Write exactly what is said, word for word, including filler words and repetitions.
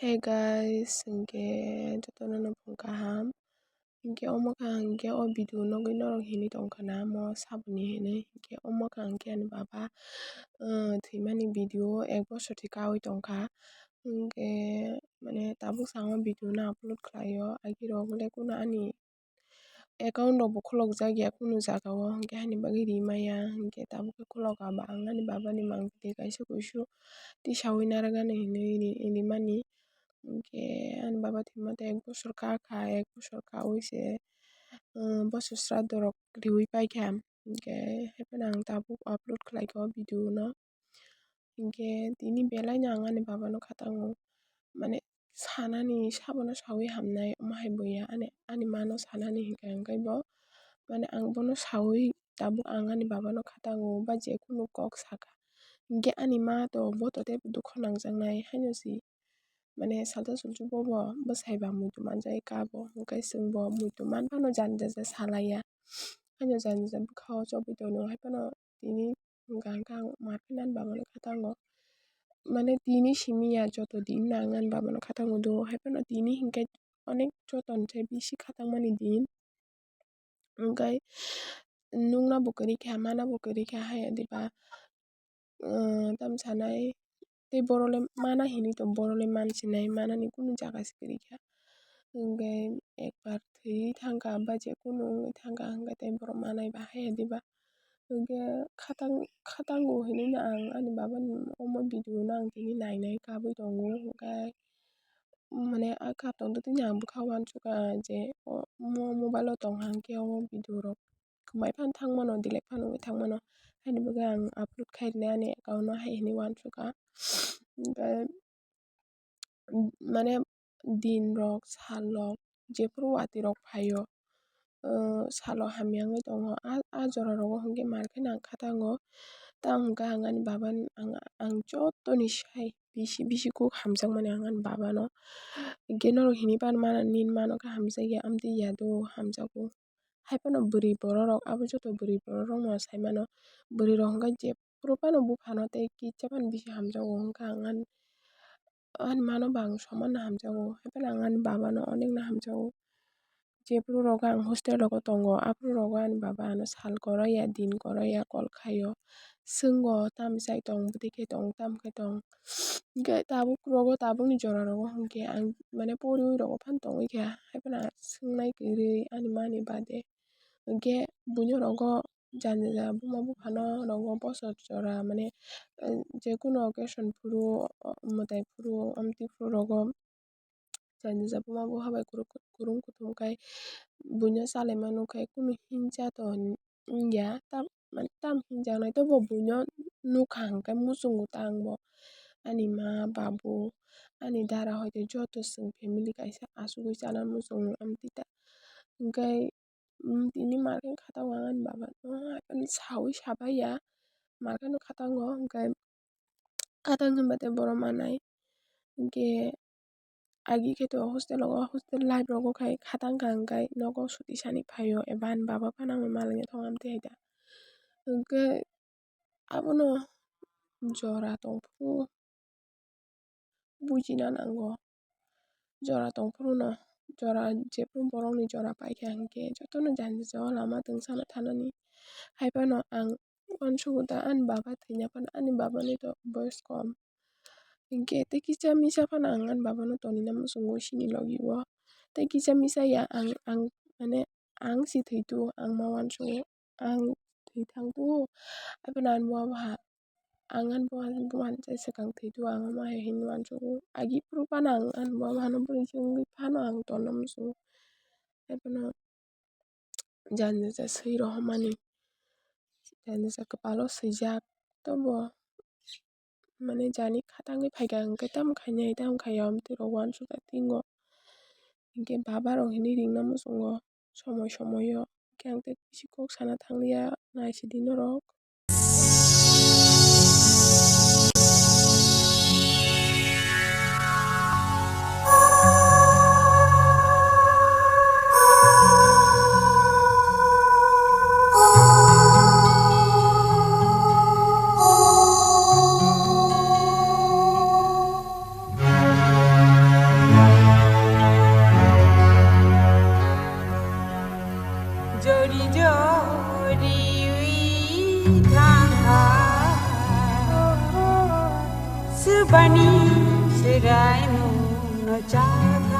Hey guys, hinkhe jotono no phung kaham. Hinkhe omo kha hinkhe o video nugwi norok hinwi tongkha na, omo saboni hinwi. Hinkhe omo kha hinkhe ani baba, uh, thwimani video ek bosor se kaui tongkha. Hinkhe mane tabuk sa o video no upload khlaio. Agirok le kunu ani account rok bo khulokjak ya kunu jaga o, hinkhe haini bagwi rimaya, hinkhe tabuk khe khulok aba ang ani baba ni mang twi kaisa kuisu tisaui narwkani hinwi ri-, rimani. Hinkhe ani baba thwima tei ek bosor kha kha, ek bosor kaui se, um, bosor sraddho rok riui paikha, hinkhe haiphano ang tabuk upload khlaikha o video no. Hinkhe tini belai no ang ani baba no kha tango, mane sanani sabono saui hamnai omo hai buya ani, ani ma no sanani hinkhe, hinkhe bo mane ang bono saui tabuk ang ani baba no kha tango ba je kunu kok saka, hinkhe ani ma to bo to tei dukho nangjaknai haino se. Mane salsa sulsu bobo bwsai ba muitu manjai kabo, hinkhe chwng bo muitu man phano jani jaja salaiya. Haino jani jaja bwkha o chobwi tongo, haiphano tini hwnkha hwnkhe ang ma phano ani baba no kha tango. Mane tini simi ya joto din no ang ani baba no kha tango do, haiphano tini hinkhe onek joto ni se bisi kha tangmani din. Hinkhe nukna bo kwrwi kha, mana bo kwrwi kha, haiya diba, uh, tamo sanai tei borok le mana hinwi tong, borok le man sinai, manani kunu jaga se kwrwi kha. Hinkhe ekbar thwi thangkha, ba je kunu wngwi thangkha, hinkhe tei borok manai ba haiya diba. Hinkhe kha tang-, kha tango hinwi no ang ani baba ni omo video no ang tini nai nai kabui tongo, hinkhe mane a kap tongtwtwini ang bwkha uansukha je o mo-, mobile o tong hwnkhe o video rok kwmai phano thang mano, delete phano wngwi thang mano, haini bagwi ang upload khai rwnai ani account no hai hinwi uansukha. Hinkhe mane din rok, sal rok, jephuru watwi rok phaio, uh, salo hamya wngwi tongo. A, a jora rogo hinkhe mar kheno ang kha tango. Tamo hwnkhe ang ani baba ni, ang, ang jotoni sai bisi, bisi kuk hamjakmani ang ani baba no. Hinkhe norok hinwi pan mano, nini ma no khe hamjakya, amtwi ya do hamjago. Haiphano bwrwi borok rok, abo joto bwrwi borok rok no sai mano. Bwrwi rok hinkhe jephuru phano bupha no tei kisa phano bisi hamjago, hinkhe ang ani, ani ma no bo ang soman no hamjago, haiphano ang ani baba no onek no hamjago. Jephuru rogo ang hostel rogo tongo, aphuru rogo ani baba ano sal koroya, din koroya, call khaio, swngo, tamo chai tong, bwtwi khe tong, tamo khe tong. Hinkhe tabuk rogo, tabukni jora rogo hinkhe ang mane poriwi rogo phano tongwi kha, haiphano ang swngnai kwrwi ani mani bade. Hinkhe buino rogo jani ja buma buphano rogo bosor jora mane, eh, jekunu occasion phuru, mwtai phuru, amtwi phuru rogo jani ja buma bupha bai kurung kuthum khai buino chalaima nukkhai kunu hinsa to wngya, tam, mane tam hinjaknai, tei bo buino nukha hwnkhe muchungo ta ang bo. Ani ma, babu, ani dara hoite joto chwng family kaisa achugwi chana muchungo, amtwi ta. Hinkhe, mm, tini mar khe kha tango ang ani baba no, ani saui sabai ya, mar kheno kha tango, hinkhe kha tang hinba tei borok manai. Hinkhe agi khe to hostel rogo, hostel life rogo khai kha tang kha, hinkhe nogo suti sani phaio eba ani baba phano ang malaina thangma amtwi hai da. Hinkhe abono jora tongphuru bujina nango. Jora tongphuru no, jora jephuru borokni jora paikha hinkhe jotono jani jora lama tungsana thanani. Haiphano ang uansukgo da ani baba thwina phano, ani babani to boyes kom. Hinkhe tei kisa misa phano ang ani babano tonina muchungo chini logi o. Tei kisa misa ya ang, ang mane ang si thwitu ang ma uansugo. Ang thwi thang tu, abono ang bo ha, ang ani bo ha, bo ha se swkang thwi tu ang ma hai hinwi uansugo. Agi phuru phano ang ani bo ha no bwrwi se wngwi phano ang tonna muchungo. Abono jani ja swi rohormani, jani ja kwpalo swijak tobo. Mane jani kha tangwi phaikha hinkhe tamo khainai tamo khaiya amtwi rok uansukha tingo. Hinkhe baba rok hinwi ringna muchungo somoi somoi o. Hinkhe ang tei bisi kok sana thangliya naisidi norok. Raimung no chak